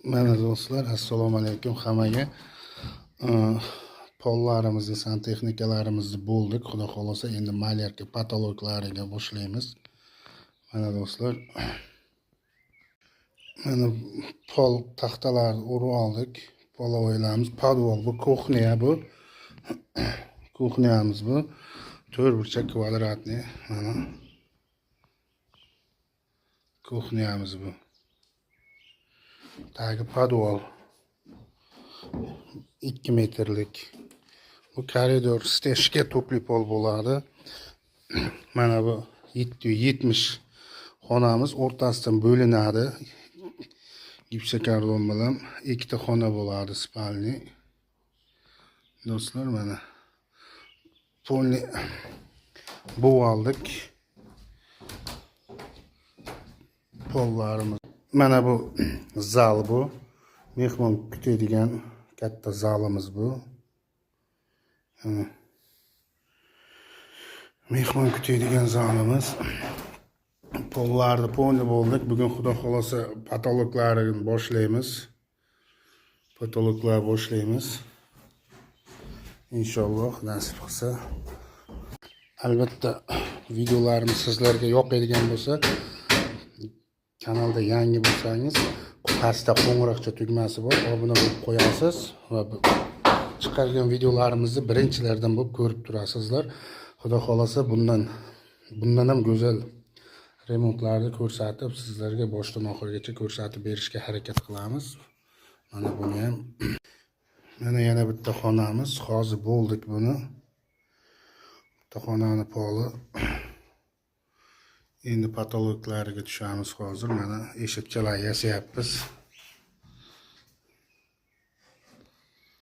Mana do'stlar, assalomu alaykum hammaga. Pollarimizni, santexnikalarimizni bo'ldik. Xudo xohlasa, endi малярка потолок lariga boshlaymiz. Mana do'stlar, mana pol taxtalarni urib oldik. Половой larimiz, podval bu, кухня bu. Кухня miz bu. 4 burchak квадратный. Mana кухня miz bu. Tagi podval. 2 metrlik. Bu koridor, стежка, тёплый pol bo'ladi. Mana bu 770 xonamiz o'rtasidan bo'linadi. Gipsokarton bilan ikkita xona bo'ladi, спальный. Do'stlar, mana polni buv oldik. Pollarimiz. Mana bu zal bu. Mehmon kutadigan katta zalimiz bu. Mana. Mehmon kutadigan zalimiz. Pollarni polni bo'ldik. Bugun, Xudo xohlasa, потолок larini boshlaymiz. Потолок lar boshlaymiz. Inshaalloh, nasib qilsa. Albatta, videolarimiz sizlarga yoqadigan bo'lsa, kanalda yangi bo'lsangiz, pastda qo'ng'iroqcha tugmasi bor, obuna bo'lib qo'yasiz va chiqargan videolarimizni birinchilardan bo'lib ko'rib turasizlar. Xudo xohlasa, bundan ham go'zal remontlarni ko'rsatib, sizlarga boshdan oxirigacha ko'rsatib berishga harakat qilamiz. Mana buni ham, mana yana bitta xonamiz. Hozir bo'ldik buni. Bitta xonani poli. Endi потолок lariga tushamiz hozir. Mana eshikchalar yasayapmiz.